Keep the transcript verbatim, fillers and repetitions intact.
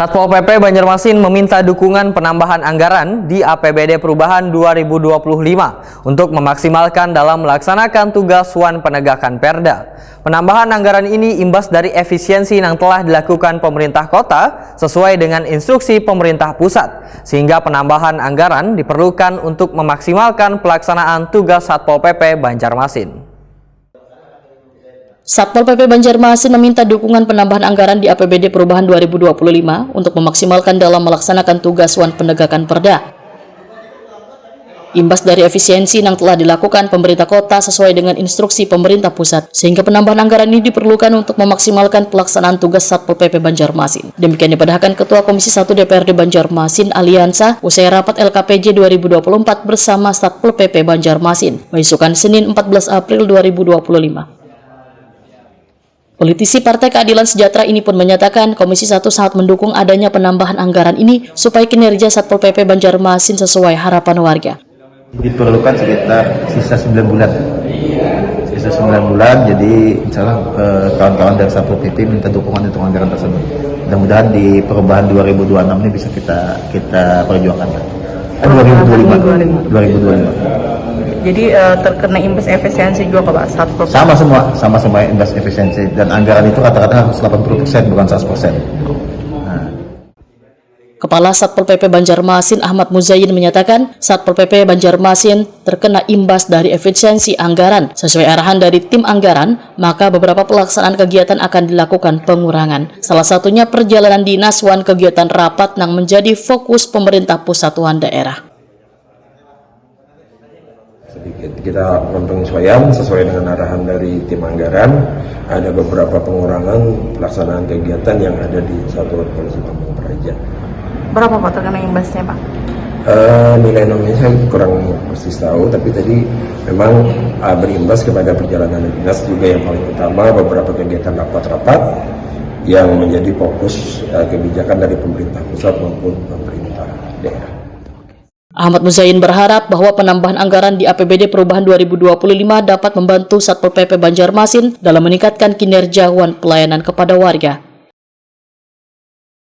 Satpol P P Banjarmasin meminta dukungan penambahan anggaran di A P B D perubahan dua ribu dua puluh lima untuk memaksimalkan dalam melaksanakan tugas wan penegakan perda. Penambahan anggaran ini imbas dari efisiensi yang telah dilakukan pemerintah kota sesuai dengan instruksi pemerintah pusat, sehingga penambahan anggaran diperlukan untuk memaksimalkan pelaksanaan tugas Satpol P P Banjarmasin. Satpol P P Banjarmasin meminta dukungan penambahan anggaran di A P B D perubahan dua ribu dua puluh lima untuk memaksimalkan dalam melaksanakan tugas wan penegakan perda. Imbas dari efisiensi yang telah dilakukan pemerintah kota sesuai dengan instruksi pemerintah pusat, sehingga penambahan anggaran ini diperlukan untuk memaksimalkan pelaksanaan tugas Satpol P P Banjarmasin. Demikian dipadahkan Ketua Komisi satu D P R D Banjarmasin Aliansa usai rapat L K P J dua ribu dua puluh empat bersama Satpol P P Banjarmasin, baisukan Senin empat belas April dua ribu dua puluh lima. Politisi Partai Keadilan Sejahtera ini pun menyatakan Komisi satu sangat mendukung adanya penambahan anggaran ini supaya kinerja Satpol P P Banjarmasin sesuai harapan warga. Diperlukan sekitar sisa sembilan bulan. Sisa sembilan bulan, jadi insya Allah, eh, kawan-kawan dari Satpol P P minta dukungan untuk anggaran tersebut. Mudah-mudahan di perubahan dua ribu dua puluh enam ini bisa kita kita perjuangkan. Eh, dua ribu dua puluh lima. Dua ribu dua puluh lima. Jadi, eh, terkena imbas efisiensi juga, Pak, Satpol P P? Sama semua, sama semua imbas efisiensi. Dan anggaran itu rata-rata harus delapan puluh persen, bukan seratus persen. Nah. Kepala Satpol P P Banjarmasin Ahmad Muzayyin menyatakan, Satpol P P Banjarmasin terkena imbas dari efisiensi anggaran. Sesuai arahan dari tim anggaran, maka beberapa pelaksanaan kegiatan akan dilakukan pengurangan. Salah satunya perjalanan dinas wan kegiatan rapat yang menjadi fokus pemerintah pusat wan daerah. Sedikit kita melakukan penyesuaian sesuai dengan arahan dari tim anggaran. Ada beberapa pengurangan pelaksanaan kegiatan yang ada di Satuan Polisi Pamung Praja. Berapa, Pak, terkena imbasnya, Pak? Eh, nilai nominalnya saya kurang persis tahu, tapi tadi memang, eh, berimbas kepada perjalanan dinas juga yang paling utama beberapa kegiatan rapat-rapat yang menjadi fokus, eh, kebijakan dari pemerintah pusat maupun pemerintah daerah. Ahmad Muzayyin berharap bahwa penambahan anggaran di A P B D perubahan dua ribu dua puluh lima dapat membantu Satpol P P Banjarmasin dalam meningkatkan kinerja wan pelayanan kepada warga.